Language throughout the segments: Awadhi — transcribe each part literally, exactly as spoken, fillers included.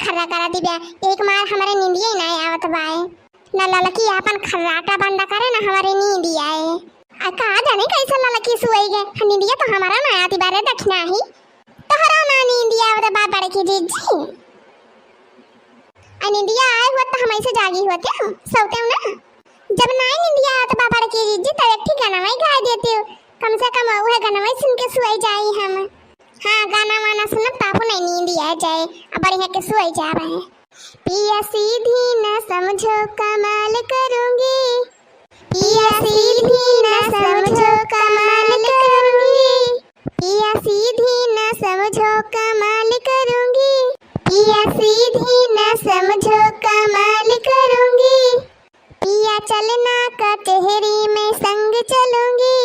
खर्रा करा दिबे, एक मार हमरे नींदिये ना आवत बाए। ना ललकी आपन खर्राटा बंद करे, ना हमरे नींदिया आए। आ का जाने कैसे ललकी सुई गए, नींदिया तो हमारा ना आती बारे दखिनाही। तोहरा ना नींदिया आवत बा बड़की जिज्जी? आ नींदिया आए हुआ तो हम ऐसे जागी होते हम, सोते ना। जब नाई नींदिया आवत बा बड़की जिज्जी, तब एक ठे गाना वही गा देती हूँ। कम से कम वह गाना वही सुन के सुई जाई हम। हाँ, गाना वाना सुनब, तापो नहीं नींदिया जाए, अब बढ़िया के सुई जावे। पिया सीधी ना समझो कमाल करूँगी, पिया सीधी ना समझो कमाल करूँगी, पिया सीधी ना समझो कमाल करूँगी, पिया सीधी ना समझो कमाल करूँगी। पिया चलना कचहरी में संग चलूँगी,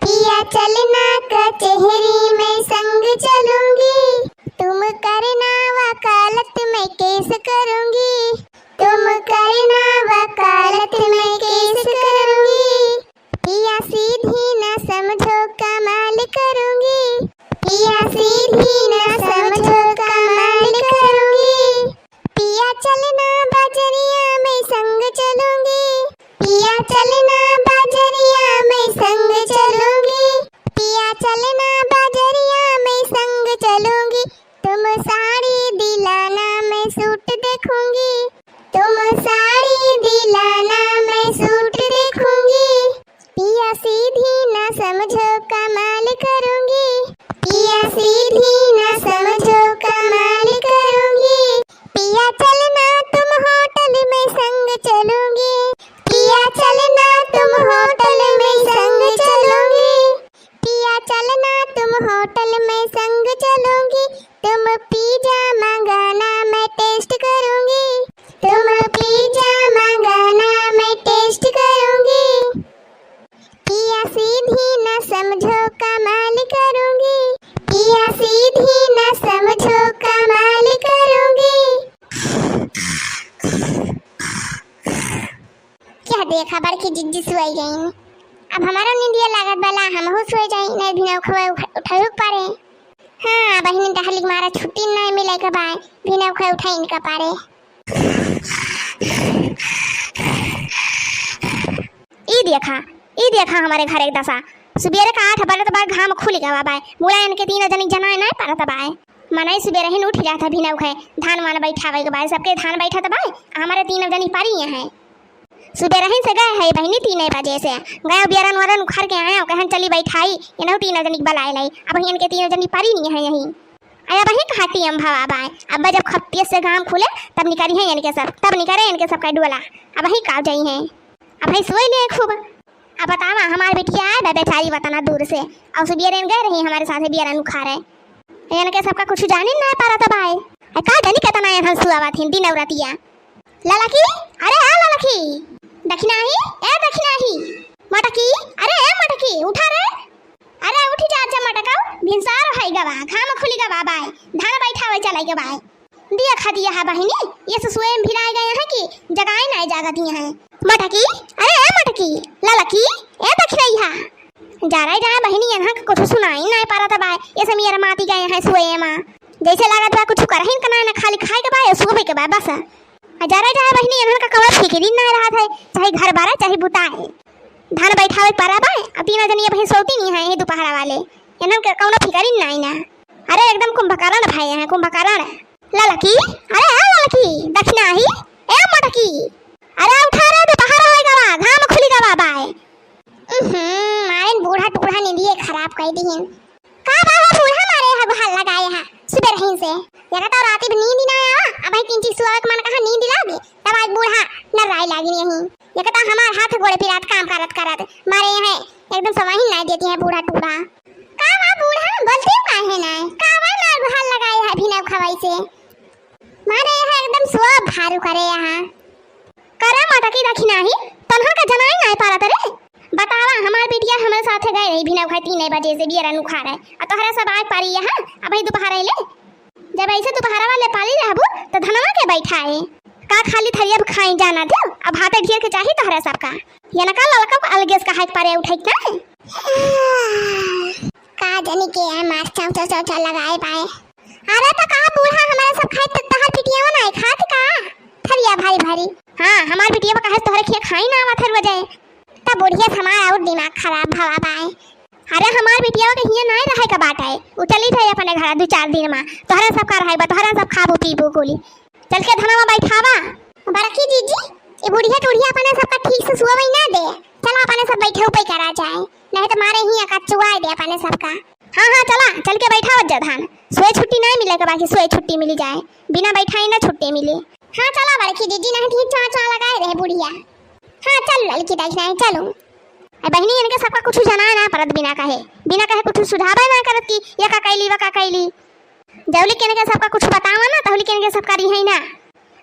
पिया चलना कचहरी में संग चलूँगी। तुम करना वकालत में केस करूँगी, तुम करना वकालत में केस करूँगी। पिया सीधी ना समझो कमाल करूँगी, पिया सीधी ना समझो कमाल करूँगी। पिया चलना बजरिया में संग चलूँगी, पिया चलना बजरिया में संग चलूँगी, पिया चलना बजरिया में संग चलूँगी। तुम साड़ी दिलाना मैं सूट देखूँगी, तुम साड़ी दिलाना मैं सूट देखूँगी। पिया सीधी ना समझो कमाल करूँगी, पिया सीधी ना समझो कमाल करूँगी। पिया चलना तुम होटल में संग चलूँगी, पिया चलना तुम होटल में संग चलूँगी, पिया चलना तुम होटल में संग चलूँगी। तुम पिज़्ज़ा मंगाना मैं टेस्ट करूँगी, तुम पिज़्ज़ा मंगाना मैं टेस्ट करूँगी। पिया सीधी ना समझो कमाल करूँगी, पिया सीधी ना समझो कमाल करूँगी। क्या देखा, बड़की जिज्जी सोई गईं। अब हमारो नींदिया लागत बा, ला हमहू सोई जाई, नहीं भिनउखवा उठ-, उठावे के पारे। हाँ, बहिनी टहली के मारा छुट्टी नहीं मिले के बाय, भिनउखवा उठाइन के पारे। ई देखा, ई देखा हमरे घर एक दसा। सुबेरे का आठ बजत बा, घाम खुलि गवा बाय। मुला इनके तीनों जनी जनाए नाय पारत बाय। मनई सुबेरे ही उठ जात है भिनउखे, धान वान बैठावे के बाय, सबके धान बैठत बाय, हमरे तीनों जनी पारी हैं। सुबेरे ही से गए है बहिनी तीन बजे से, गए बियरन वरन उखर के आए, कहन चली बैठाई, इनहु तीनों जनी के बलाए लाई। अब इनके तीनों जनी पारी नहीं है यही। अरे वही कहा टीएम भवा बाय, अब जब खप्पियस से घाम खुले, तब निकरी है इनके सब, तब निकरे इनके सब का डोला। अब वही काव जाई है, अब वही सोई ले खूब। अब बतावा, हमार बिटिया आए बा बेचारी वतना दूर से, और सुबेरे गए रही हमारे साथे बियरन उखारे। इनके सबका कुछ जाने ना पारत बाय। ए, का जानी केतना यहाँ सुआवत हिन दिन औरतिया। ललकी, अरे आ ललकी, दखिनाही, ए दखिनाही, मटकी, अरे ए मटकी, उठा रे। अरे उठी जा, जा मटकाऊ, भिनसार होई गवा, घाम खुली गवा बाय, धान बैठावे चलाई गवा। दिया खा दिया है बहिनी, ये से सोए में भिराए गए हैं कि जगाए नाय जागत ही हैं। मटकी, अरे ए मटकी, ललकी, ए दखिनैया। जा रहे, जा बहिनी, यहाँ के कुछ सुनाई नाय पारत बाय, ये से मेरा माती गए हैं सोए मा। जैसे लागत बा कुछ करहिन के नाय, ना खाली खाए के बाय, सोवे के बाय बस। आ जा रहे, जा बहिनी, यहाँ का कवर फिकिरी नाय रहत है, चाहे घर बारा, चाहे बुताए। धान बैठावे के पारा बाय, अब तीनों जनी अबहीं सोती नहीं है, ये दोपहरा वाले। इन्हन के कौनो फिकिरी नाय ना। अरे एकदम कुंभकर्ण भाई हैं, कुंभकर्ण। ललकी, अरे ए ललकी, दखिनाही, ए मटकी। अरे उठा रे, दोपहर होई गवा, घाम खुली गवा बाय। उहुं, मारिन बूढ़ा टूढ़ा नींदिये खराब कई दिहिन। का बा हो बूढ़ा, मारे है गुहार लगाए है सुबह रहीन से। यका तो राती भी नींद ही ना आवा, अब ही किंची सुआवे के मन कहा नींद लागे, तब आज बूढ़ा नर्राए लागिन यहीं। यका तो हमार हाथ गोड़े पिरात काम करत करत मारे है, एकदम समाही ना देती है बूढ़ा टूढ़ा। का बा बूढ़ा, बोलती काहे ना? का बा मार गुहार लगाए है भिनउखवा से? मारे यहाँ एकदम सब भारू करे यहाँ। करे मटकी दखिनाही, तन्हा का जनाई नाय पारत रे। बतावा, हमार बिटिया हमरे साथे गए रही भिनउखा तीन बजे से बियरन उखारे, आ तोहरा सब आग पारी यहाँ, अब ही दोपहर ले। जब ऐसे दोपहरा वाले पाली रहबू, तो धनवा के बैठाए। का खाली थरिया पे खाई जाना देव, अब हाथे ढेर के चाही तोहरा सबका। ये ना का ललका को अलगे से कहा के पारे उठाई ना। का जानी के है मार चाव चाव चाव चाव लगाए पाए। अरे तो कहा बूढ़ा हमारे सब खाए तो तहर पिटी केहू नाहीं खात का? थरिया भारी भारी। हाँ, हमार बिटिया काहे तोहरे खिया खाई ना आवत हर वजह। तब बुढ़िया से हमार और दिमाग खराब भवा बाय। अरे हमार बिटिया के हियाँ नाहीं रहे का बाटे, उ चली जाए अपने घर दू चार दिन मा। तोहरे सबका रहे बा, तोहरे सब खाबू पीबू कुली। चल के धनवा बैठावा। बड़की जीजी, ई बुढ़िया टुढ़िया अपने सबका ठीक से सुअवई ना दे। चला अपने सब बैठे उपे करा जाए, नाहीं तो मारे हियाँ कचुआए दे अपने सबका। हाँ हाँ चला, चल के बैठावत जा धान। सोए छुट्टी नाहीं मिले के बाकी सोए छुट्टी मिली जाए, बिना बैठाए ना छुट्टी मिले। हाँ चला बड़की जीजी, नाहीं ठीक चाँ चाँ लगाए रहे बुढ़िया। हाँ चल ललकी दाई, नाहीं चलू। ए बहिनी, इनके सबका कुछ जनाए ना परत बिना कहे, बिना कहे कुछ सुझावे ना करत कि ये का कैली, वो का कैली। जौली के इनके सबका कुछ बतावा ना, तौली के इनके सबका रिहे ना।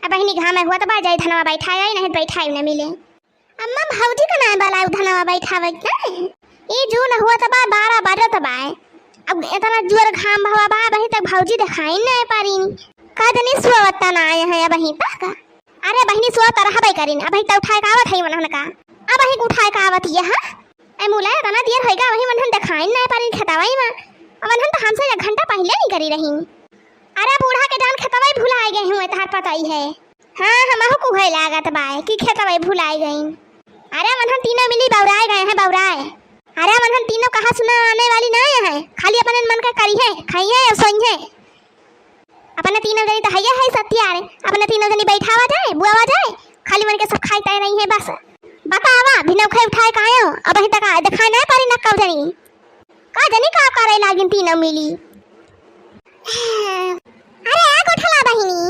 ए बहिनी, घाम हुआ तो बा जाए धनवा बैठाए आई, नाहीं तो बैठाए ना मिले। अम्मा, भौजी का नाहीं बलाए धनवा बैठावे के? ई जून हुआ तो बा, बारह बजत बा। अब इतना जोर घाम भवा बा, अबहीं तक भौजी देखाई नाहीं पारिन। का जनी सुअवत ना आए हैं अबहीं तक। अरे बहिनी, सुअत रहबे करिन, अबहीं तो उठाए का आवत है वनहन का। अबहीं उठाए का आवत ये, हाँ? ए मुला, इतना देर होइगा, अबहीं वनहन देखाई नाहीं पारिन खेतवई मा। वनहन तो हमसे एक घंटा पहिले निकरी रही। अरे बूढ़ा के जान खेतवई भुलाए गए हुए, तहार पता ही है। हाँ, हमहू कुहे लागत बाय कि खेतवई भुलाए गईन। अरे वनहन तीनों मिली बौराए गए हैं, बौराए। अरे वनहन तीनों कहा सुना आने वाली नाहीं है, खाली अपने मन का करी है, खाई है और सोई है। अपने तीनों जनी तो हइये है सत्या रे, अपने तीनों जनी बैठावा जाए, बुआवा जाए, खाली मन के सब खाई ताई रही है बस। बतावा, बिना खाए उठाए का आयो, अबहीं तक आए, देखाए नाहीं पारी ना कब जनी। का जनी का करे लागिन तीनों मिली। अरे आ गोठला बहिनी।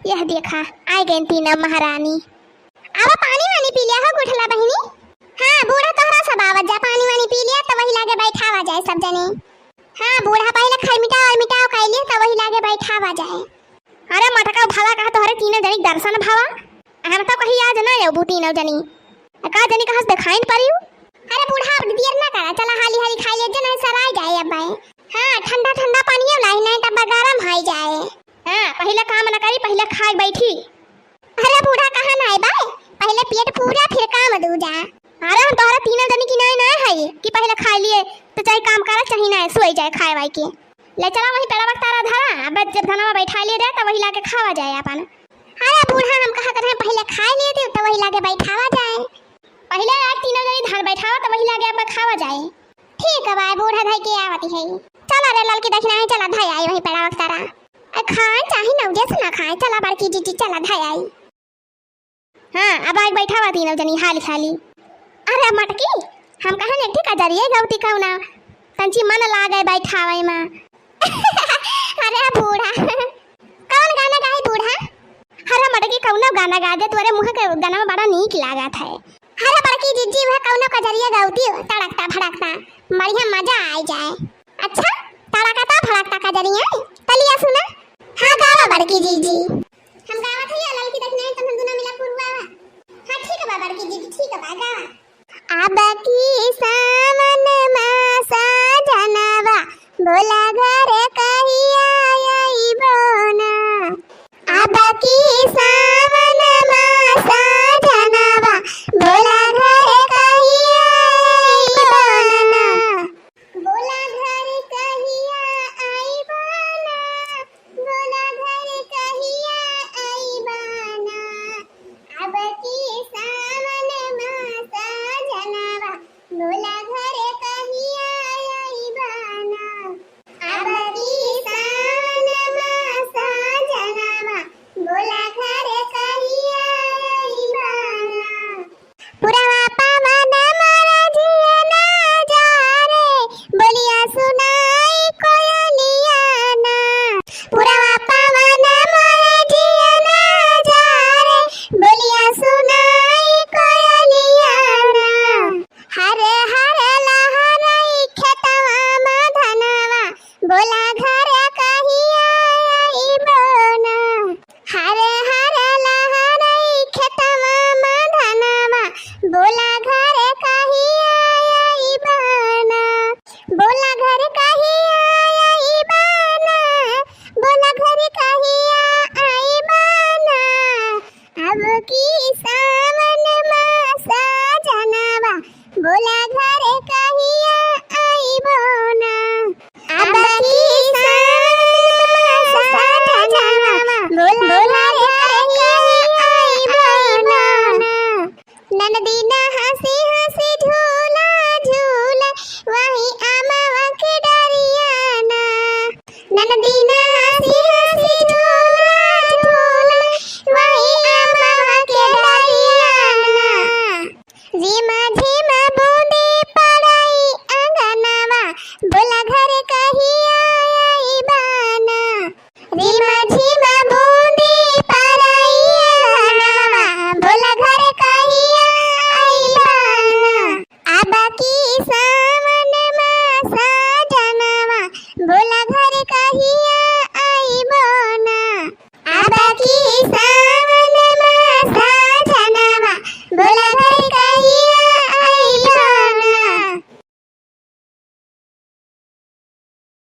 यह देखा, आए गईन तीनों महारानी। अब पानी वानी पी लिया हो गोठला बहिनी? हाँ, बूढ़ा तोहरा सब आवत जा, पानी वानी पी लिया, तो वही लागे बैठावा जाए सब जने। हाँ, बूढ़ा पहिले खाई मिटाओ और मिटाओ खाई लिया, तो वही लागे बैठावा जाए। अरे मटका भला कहा तोहरे तीनों जनी के दर्शन भवा। हम तो कही आज ना अबू तीनों जनी। का जनी कहाँ से देखाइन परिउ? अरे बूढ़ा, अब देर ना करा, चला हाली हाली खाई ले, जना सराय जाए अब आए। हाँ, ठंडा ठंडा पानियो लाई, नाहीं तब गरम हाई जाए। हाँ, पहिले काम ना करी, पहिले खाए बैठी। अरे बूढ़ा, कहाँ ना आए बाय, पहिले पेट पूरा, फिर काम दूजा। अरे हम तोहरा तीनों जनी की नाहीं ना है कि पहिले खाए लिए, तो चाहे काम करा, चाहे ना सोई जाए खाए वाए के। ले चला वही पेड़वा के तारा धरा, अब जब धनवा बैठा लिए जाए, तो वही लाके खावा जाए अपन। अरे बूढ़ा, हम कहा करें पहिले खाए लिए थे, तो वही लागे बैठावा जाए। पहिले आज तीनों जनी धान बैठावा, तो वही लागे अब खावा जाए। ठीक है बाय, बूढ़ा धई के आवती है। चला रे ललकी दखिना है, चला धई आई वही पेड़वा के तारा। ए, खाए चाहे नौजे से ना खाए, चला बड़की जीजी, चला धई आई। हाँ, अब आके बैठावा तीनों जनी हाली हाली। अरे मटकी, हम कहा एक ठे कजरिये गौती कौना, तंची मन लागे बैठावे मा। अरे बूढ़ा, कौन गाना गाई बूढ़ा? अरे मटकी, कौनो गाना गा दे, तोरे मुँह के गाना में बड़ा नीक लागत है। अरे बड़की जीजी, वह कौनो कजरिया गौती, तड़कता भड़कता, बढ़िया मजा आई जाए। अच्छा, तड़कता भड़कता कजरिया, तलिया सुना। हाँ, गावा बड़की जीजी। हम गावत हई, ललकी दखिना है, तुम दुनो मिला पुरवा। हाँ, ठीक बा बड़की जीजी, ठीक बा, गावा। अब की सावन मा